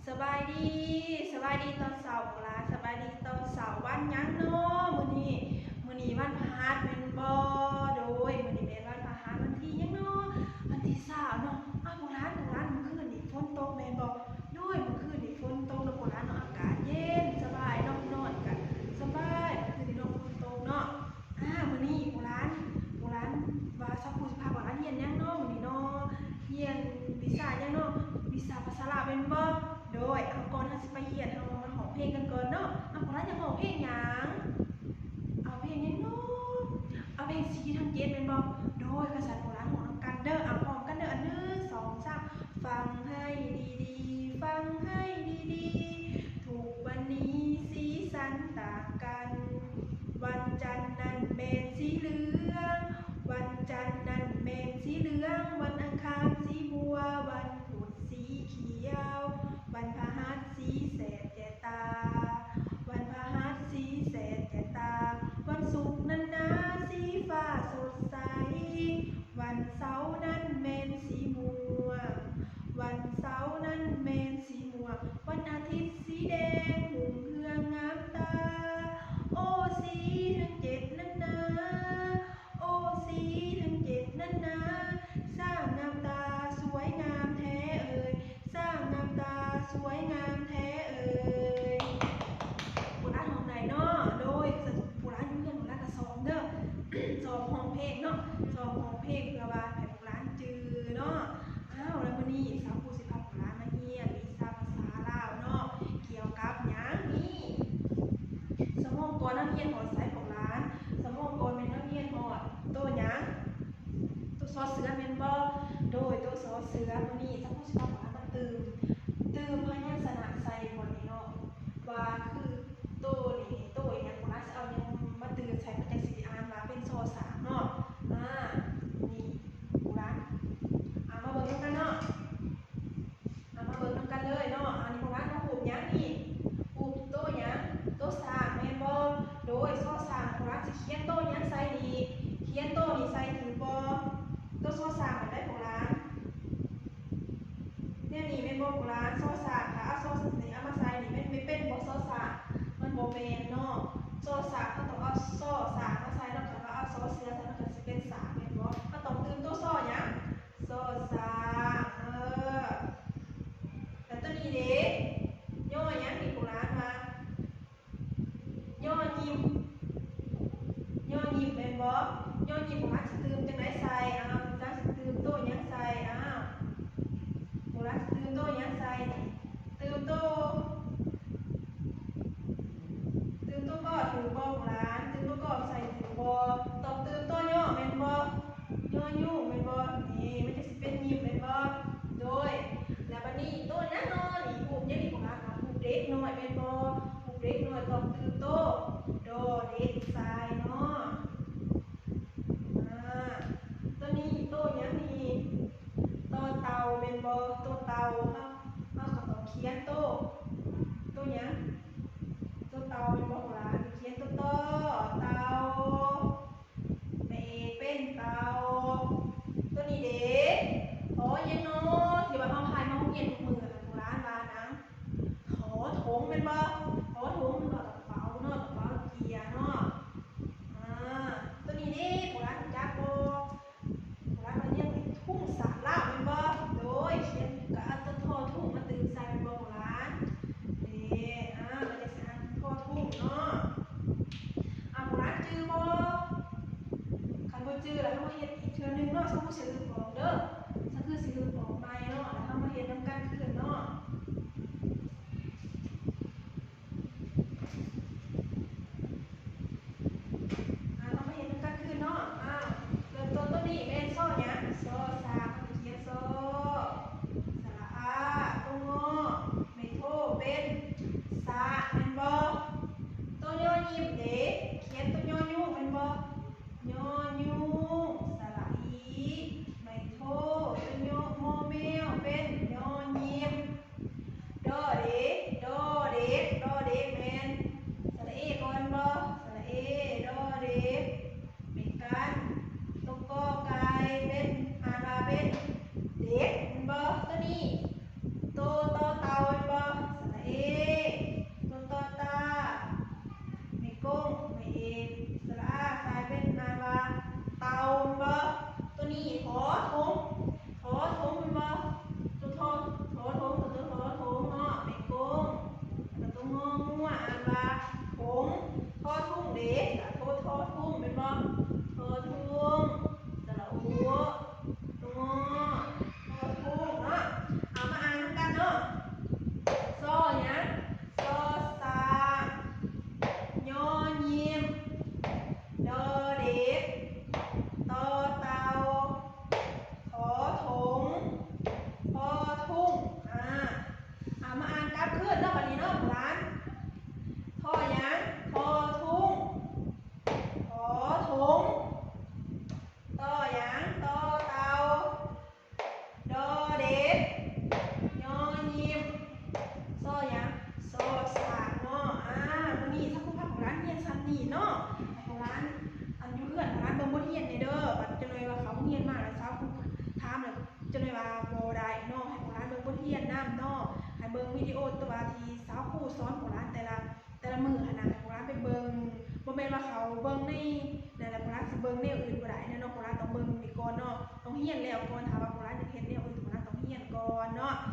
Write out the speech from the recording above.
ສະບາຍດີ ສະບາຍດີຕອນເຊົ້າພວກຫຼານ ສະບາຍດີຕອນເຊົ້າ. ວັນຫຍັງນໍມື້ນີ້? ມື້ນີ້ວັນພະຫັດແມ່ນບໍ່? ໂດຍ ມື້ນີ້ແມ່ນວັນພະຫັດ ວັນທີຫຍັງນໍ? ວັນທີຊາວເນາະ. ອ້າວ ພວກຫຼານ ພວກຫຼານ ມື້ຄືນນີ້ຝົນຕົກແມ່ນບໍ່? ໂດຍ ມື້ຄືນນີ້ຝົນຕົກເນາະພວກຫຼານເນາະ ອາກາດເຢັນສະບາຍເນາະ ນອນກະສະບາຍ ມື້ຄືນນີ້ເນາະ ຝົນຕົກເນາະ. ອາ ມື້ນີ້ພວກຫຼານ ພວກຫຼານວ່າສາວປູຊິພາພວກຫຼານຮຽນຫຍັງນໍມື້ນີ້ນໍ? ຮຽນວິຊາຫຍັງນໍ? ວິຊາພາສາລາວແມ່ນບໍ່? ໂດຍ ເອົາ ກ່ອນເຮົາຊິໄປຮຽນ ເຮົາມາຮ້ອງເພງກັນກ່ອນເນາະ. ເອົາ ພວກຫຼານຢາກຮ້ອງເພງຫຍັງ? ເອົາເພງຫຍັງນໍ? ເອົາເພງສີ່ທັງເຈັດແມ່ນບໍ່? ໂດຍ ຄັນຊັ້ນພວກຫຼານຮ້ອງນຳກັນເດີ. ເອົາ ພ້ອມກັນເດີ ອັນ ໜຶ່ງ ສອງ ສາມ ຟັງໃຫ້ດີໆ ຟັງໃຫ້ດີໆ ທຸກວັນນີ້ສີສັນຕ່າງກັນ ວັນຈັນນັ້ນແມ່ນສີເຫຼືອງ ວັນຈັນນັ້ນແມ່ນສີເຫຼືອງ ວັນອັງຄານສີບົວ ວັນພຸດສີຂຽວ ວັນພະຫັດສີແສບແຈດຕາ ວັນພະຫັດສີແສບແຈດຕາ ວັນສຸກນັ້ນນາສີຟ້າສົດໃສ ວັນເສົານັ້ນແມ່ນສີມ່ວງ ວັນເສົານັ້ນແມ່ນສີມ່ວງ ວັນອາທິດສີແດງຮຸ່ງເຮືອງງາມຕາ ໂອ້ ສີທັງເຈັດນັ້ນນາ ໂອ້ ສີທັງເຈັດນັ້ນນາ ຊ່າງງາມຕາສວຍງາມແທ້ເອີຍ ຊ່າງງາມຕາສວຍງາມແທ້ເອີຍ. ພວກຫຼານຮ້ອງໄດ້ເນາະ. ໂດຍ ພວກຫຼານຢູ່ເຮືອນພວກຫຼານກະຊ້ອມເດີ ຊ້ອມຮ້ອງເພງເນາະ ຊ້ອມຮ້ອງເພງເພື່ອວ່າໃຫ້ພວກຫຼານຈື່ເນາະ. ອ້າວ ແລ້ວມື້ນີ້ສາວປູຊິພາພວກຫຼານມາຮຽນວິຊາພາສາລາວເນາະ ກ່ຽວກັບຫຍັງນີ້? ຊົ່ວໂມງກ່ອນເຮົາຮຽນຮອດໃສພວກຫຼານ? ຊົ່ວໂມງກ່ອນແມ່ນເຮົາຮຽນຮອດໂຕຫຍັງ? ໂຕ ຊ ເສືອແມ່ນບໍ່? ໂດຍ ໂຕ ຊ ເສືອ. ມື້ນີ້ສາວປູຊິພາພວກຫຼານມາຕື່ມ ຕື່ມພະຍັນຊະນະໃສ່ບ່ອນນີ້ເນາະ ວ່າຄືໂຕນີ້ ໂຕອີ່ຫຍັງ ພວກຫຼານຊິເອົາຫຍັງມາຕື່ມໃສ່ ມັນຈັ່ງຊິໄດ້ອ່ານວ່າເປັນ ຊ ຊ້າງເນາະ. ອາ ນີ້ ພວກຫຼານ ເອົາ ມາເບິ່ງນຳກັນເນາະ. ເອົາ ມາເບິ່ງນຳກັນເລີຍເນາະ. ອັນນີ້ພວກຫຼານເຮົາຮູບຫຍັງນີ້? ຮູບໂຕຫຍັງ? ໂຕຊ້າງແມ່ນບໍ່? ໂດຍ ຊ ຊ້າງ. ພວກຫຼານຊິຂຽນໂຕຫຍັງໃສ່ນີ້? ຂຽນໂຕນີ້ໃສ່ຖືກບໍ່? ໂຕ ຊ ຊ້າງ ແບບໃດພວກຫຼານ? ແນວນີ້ແມ່ນບໍ່ພວກຫຼານ? ຊ ຊ້າງ ຖ້າເອົາ ຊ ນີ້ເອົາມາໃສ່ນີ້ ແມ່ນ ແມ່ນເປັນບໍ່ ຊ ຊ້າງ? ມັນບໍ່ແມ່ນເນາະ. ຊ ຊ້າງ ເຮົາຕ້ອງເອົາ ຊ ຊ້າງ ມາໃສ່ເນາະ. ຄັນວ່າເອົາ ຊ ເສືອ ໃສ່ ມັນກະຊິເປັນຊ້າງແມ່ນບໍ່? ເຮົາຕ້ອງຕື່ມໂຕ ຊ ຫຍັງ? ຊ ຊ້າງ ເອີ ແລ້ວໂຕນີ້ເດ? ຍໍຫຍັງນີ້ພວກຫຼານວ່າ? ຍໍຍິ້ມ ຍໍຍິ້ມແມ່ນບໍ່? ຍໍຍິ້ມພວກຫຼານຊິຕື່ມຈັ່ງໃດໃສ່? ອ້າວ ຈັກຊິຕື່ມໂຕຫຍັງໃສ່? ອ້າວ ພວກຫຼານຊິຕື່ມໂຕຫຍັງໃສ່? ຕື່ມໂຕ ຕື່ມໂຕ ກໍ ຖືກບໍ່ພວກຫຼານ? ຕື່ມໂຕ ກໍ ໃສ່ຖືກບໍ່? ຕ້ອງຕື່ມໂຕ ຍໍ ແມ່ນບໍ່? ຍໍ ຍຸ ແມ່ນບໍ່? ນີ້ ມັນຈະຊິເປັນຍິ້ມແມ່ນບໍ່? ໂດຍ ແລ້ວບາດນີ້ໂຕຫຍັງນໍນີ້? ຮູບຫຍັງນີ້ພວກຫຼານ? ຮູບເດັກນ້ອຍແມ່ນບໍ່? ຮູບເດັກນ້ອຍຕ້ອງຕື່ມໂຕ ດໍ ເດັກ ໃສ່ເນາະ. ອາ ໂຕນີ້ໂຕຫຍັງນີ້? ຕໍ່ເຕົ່າແມ່ນບໍ່? ໂຕເຕົ່າ ເຮົາ ເຮົາກໍຕ້ອງຂຽນໂຕ ໂຕຫຍັງ? ໂຕເຕົ່າແມ່ນບໍ່ພວກຫຼານ? ຂຽນໂຕ ຕໍ ເຕົ່າ ແມ່ເອກເປັນເຕົ່າ. ໂຕນີ້ເດ? ຫໍຫຍັງນໍ? ທີ່ວ່າເຮົາພາຍມາໂຮງຮຽນທຸກມື້ຫັ້ນ ພວກຫຼານວ່າຫຍັງ? ຫໍຖົງແມ່ນບໍ່? ຫໍຖົງແມ່ນບໍ່? ກະເປົາເນາະ ຮຽນນຳເນາະ ໃຫ້ເບິ່ງວິດີໂອຕົວທີ່ສາວຄູສອນພວກຫຼານແຕ່ລະ ແຕ່ລະມື້ຫັ້ນນະ ພວກຫຼານໄປເບິ່ງ ບໍ່ແມ່ນວ່າເຂົາເບິ່ງໃນນັ້ນແລ້ວພວກຫຼານຊິເບິ່ງແນວອື່ນບໍ່ໄດ້ເນາະ ພວກຫຼານຕ້ອງເບິ່ງນີ້ກ່ອນເນາະ ຕ້ອງຮຽນແລ້ວກ່ອນ ຖ້າວ່າພວກຫຼານຢາກເຮັດແນວອື່ນ ພວກຫຼານຕ້ອງຮຽນກ່ອນເນາະ.